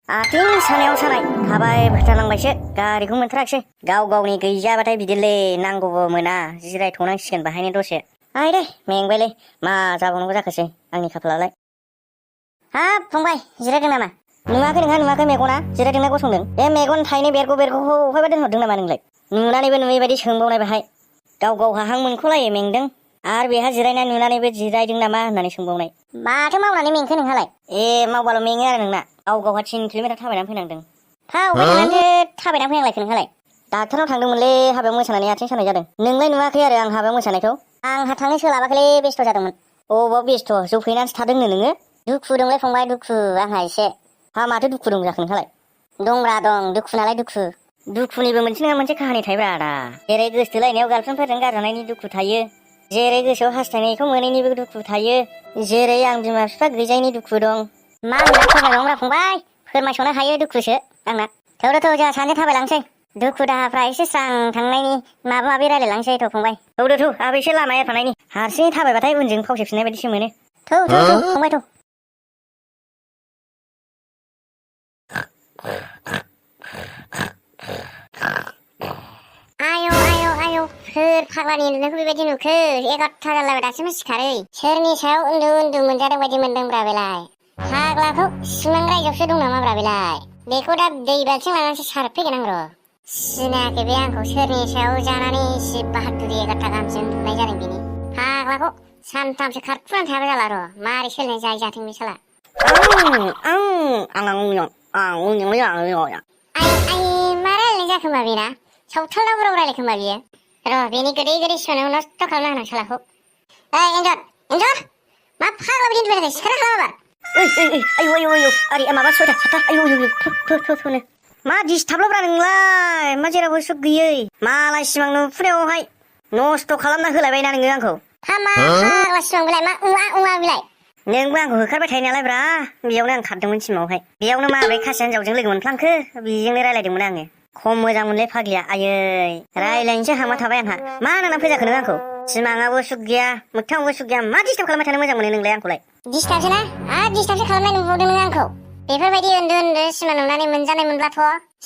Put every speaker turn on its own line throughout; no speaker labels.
आथिं सानायाव सानाय थाबाय फोथारलांबायसो गारिखौ मोनथाराखिसै गाव गावनि गैजाबाथाय बिदिले नांगौबो मोना जिरायथ'नांसिगोन बाहायनो दसे आइ दे मेंबायलै मा जाबावनांगौ जाखोसै आंनि खाफालालाय हाब फंबाय जिरायदों नामा नुवाखै नोंहा नुवाखै मेगना जिरायदोंना गसंदों बे मेगन थाइनै बेरग'खौ अफायबा दोनहरदों नामा नोंलाय नुनानैबो नुयै बायदि सोंबावनाय बाहाय गाव गावहा हां मोनख'लायो मेंदों आरो बेहा जिरायना नुनानैबो जिरायदों नामा होननानै सोंबावनाय माथो मावनानै मेंखो नोंहालाय ए मावबाल' मेङो आरो नोंना गाव गावहा 3 किल'मिटार थाबायनानै फैनांदों अबे थांनानैसो थाबायनानै फैनांलायखो नोंहालाय डाक्टारनाव थांदोंमोनलै हाबायाव मोसानानै आथिं सानाय जादों नोंलाय नुवाखै आरो आं हाबायाव मोसानायखौ आंहा थांनो सोलाबाखैलै बेस्थ' जादोंमोन अबाव बेस्थ' जौ फेनानैसो थादोंनो नोङो दुखु दंलै फंबाय दुखु आंहा एसे हा माथो दुखु दं जाखो नोंहालाय दंब्रा दं दुखु नालाय दुखुनिबो मोनसे नङा मोनसे काहानि थायोब्रा आदा जेरै गोसथोलायनायाव गार्लफ्रेन्डफोरजों गारजानायनि दुखु थायो जेरै गोसोआव हास्थायनायखौ मोनैनिबो दुखु थायो जेरै आं बिमा बिफा गैजायिनि दुखु दं मा होनना फोरमायबावनोब्रा फंबाय फोरमायस'नो हायो दुखुसो आंना थौ जोंहा सानैजों थाबायलांसै दुखु दाहाफ्रा एसे स्रां थांनायनि माबा माबि रायलायलांसै थ' फंबाय थौ आबो एसे लामा एरफानायनि हारसिङै थाबायबाथाय उनजों फावसायफिननाय बायदिसो मोनो थौ फंबाय थौ आयौ सोर फाग्लानि उन्दुनायखौ बेबायदि नुखो 11था जालायबाय दासिमबो सिखारै सोरनि सायाव उन्दु मोनजादों बायदि मोनदोंब्रा बेलाय फाग्लाखौ सिमां रायजोआवसो दं नामाब्रा बेलाय बेखौ दा दै बाल्थिं लानानैसो सारफैगोन आं र' सिनायाखै बे आंखौ सोरनि सायाव जानानै एसे बाहादुरि 11था गाहामसो उन्दुनाय जादों बेनि फाग्लाखौ सानथामसो खारखुनानै थायाबा जाला र' मारै सोलिनाय जाय जाथों बे साला मा रायलायनाय जाखोमा बेना सावथाल दावराव रायलायखोमा बियो र' बेनि गोदै सिमाङाव नस्थ' खालामना होनां सालाखौ एन्जर मा फाग्ला बिदि उन्दुबाय थादों सिखारना खालामाबा आयौ आरे माबा 6था 7था आयौ थोनो मा दिसथाबल'ब्रा नोंलाय मा जेरावबो सुख गैयै मालाय सिमां नुफुनायावहाय नस्थ' खालामना होलायबायना नोङो आंखौ मा फाग्ला सिमां बेलाय मा उङा बिलाय नोंबो आंखौ होखारबाय थायो नालाय ब्रा बेयावनो आं खारदोंमोन सिमावहाय बेयावनो माब्रै खासि हिनजावजों लोगो मोनफ्लांखो बेजोंनो रायलायदोंमोन आङो खम मोजां मोनलै फाग्लिया आयै रायलायनोसो हामा थाबाय आंहा मा होननानै फैजाखो नों आंखौ सिमाङाबो सुख गैया मोगथाङावबो सुख गैया मा दिस्टार्ब खालामबाय थानो मोजां मोनो नोंलाय आंखौलाय दिस्टार्बसो ना दिस्टार्बसो खालामनाय नुबावदों नों आंखौ बेफोरबायदि उन्दु सिमां नुनानै मोनजानाय मोनब्लाथ'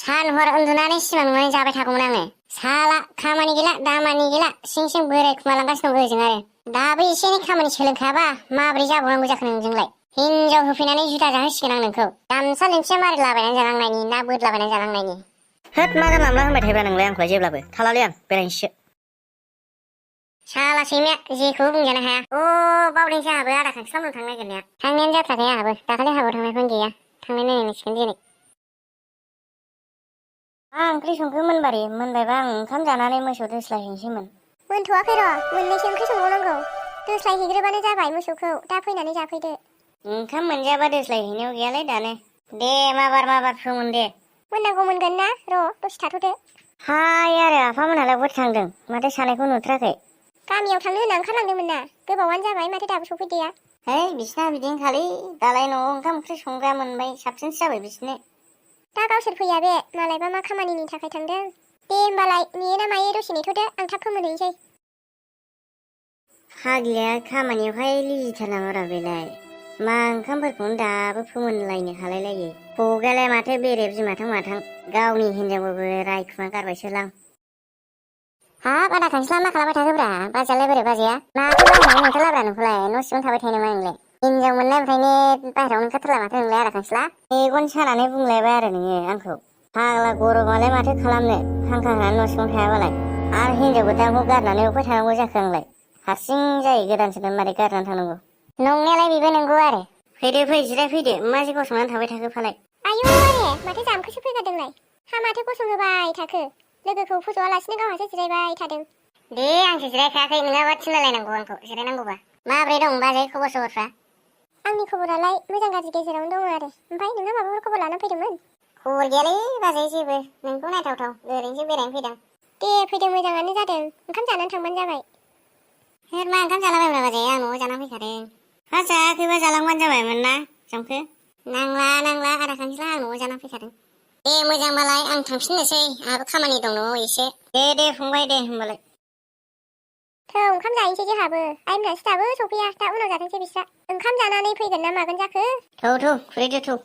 सान हर उन्दुनानै सिमां नुनानै जाबाय थागौमोन आङो साला खामानि गैला दामानि गैला सिं बोराय खुमालांगासिनो दं ओजों आरो दाबो एसे एनै खामानि सोलोंखायाबा माबोरै जाबावनांगौ जाखो नोंजोंलाय हिनजाव होफैनानै जुदा जाहोसिगोन आं नोंखौ दामसा लिंथिया मारिलाबायनानै जालांनायनि ना बोदलाबायनानै जालांनायनि होद मा जानला मोनला होनबाय थायोब्रा नोंलाय आंखौलाय जेब्लाबो थालालै आं बेरायनोसो साला सैमाया जेखौबो बुंजानो हाया बावदोंसो आंहाबो आदा खांखिलामोन थांनो नागिरनाया थांनायानो जाथाराखै आंहाबो दाखालि हाबायाव थांनायखौनो गैया थांनाय नायनांसिगोन दिनै ओंख्रि संखो मोनबारि मोनबायबा आं ओंखाम जानानै मोसौ दोस्लायहैनोसैमोन मोनथ'वाखै र' मोननैसो ओंख्रि संबावनांगौ दोस्लायहैग्रोबानो जाबाय मोसौखौ दा फैनानै जाफैदो ओंखाम मोनजायाबा दोस्लायहैनायाव गैयालै दानो दे माबार फोमोन दे मोननांगौ मोनगोन ना र' दसे थाथ'दो हाय आरो आफामोनहालाय बोरै थांदों माथो सानायखौ नुथाराखै गामियाव थांनो होनना ओंखारलांदोंमोन ना गोबावानो जाबाय माथो दाबो सफैदिया है बिसिना बिदिनो खालि दालाय न'आव ओंखाम ओंख्रि संग्रा मोनबाय साबसिनसो जाबाय बिसिनो दा गावसोर फैया बे मालायबा मा खामानिनि थाखाय थांदों दे होमबालाय नेयो ना मायो दसे नेथ'दो आं थाब फोमोनहैनोसै फाग्लिया खामानियावहाय लिलिथार नामारा बेलाय मा ओंखामफोरखौनो दाबो फोमोनलायनो हालायलायै खुगायालाय माथो बेरे बिमाथां माथां गावनि हिनजावबो रायखुमा गारबायसोलां हाब आदा खांखिला मा खालामबाय थाखोब्रा बाजैयालाय बोरै बाजैया माथो बाहेरायाव नुथारलाब्रा नोंखौलाय न' सिङाव थाबाय थायो नामा नोंलाय हिनजाव मोननायनिफ्रायनो बाहेरायाव ओंखारथारला माथो नोंलाय आदा खांखिला मेगन सानानै बुंलायबाय आरो नोङो आंखौ फाग्ला गरमालाय माथो खालामनो फांखा होनानै न' सिङाव थायाबालाय आरो हिनजाव गोदानखौ गारनानै अफाय थानांगौ जाखो आंलाय हारसिं जायो गोदानसो मारै गारनानै थांनांगौ नंनायालाय बेबो नंगौ आरो फै जिरायफैदो मा जे गसंनानै थाबाय थाखो फालाय आयौ आरे माथो जामखोसो फैगारदोंलाय हा माथो गसंहोबाय थाखो लोगोखौ फज'आलासिनो गावहासो जिरायबाय थादों दे आंसो जिरायखायाखै नङाबा थिनलायनांगौ आंखौ जिरायनांगौबा माब्रै दं बाजै खबर सबरफ्रा आंनि खबरालाय मोजां गाज्रि गेजेरावनो दङ आरो ओमफ्राय नोंहा माबाफोर खबर लाना फैदोंमोन खबर गैयालै बाजै जेबो नोंखौ नायथावथाव ओरैनोसो बेरायनो फैदों दे फैदों मोजाङानो जादों ओंखाम जानानै थांबानो जाबाय सोर मा ओंखाम जालाबायब्रा बाजै आं न'आव जाना फैखादों हा जायाखैबा जालांबानो जाबायमोन ना जामखो नांला आदा खांखिला आं न'आव जाना फैखादों दे मोजांबालाय आं थांफिननोसै आंहाबो खामानि दं न'आव एसे दे फंबाय दे होमबालाय थौ ओंखाम जाहैनोसै जोंहाबो आइमोनासो दाबो सफैया दा उनाव जाथोंसै बिस्रा ओंखाम जानानै फैगोन ना मागोन जाखो थौ खुरैदो थौ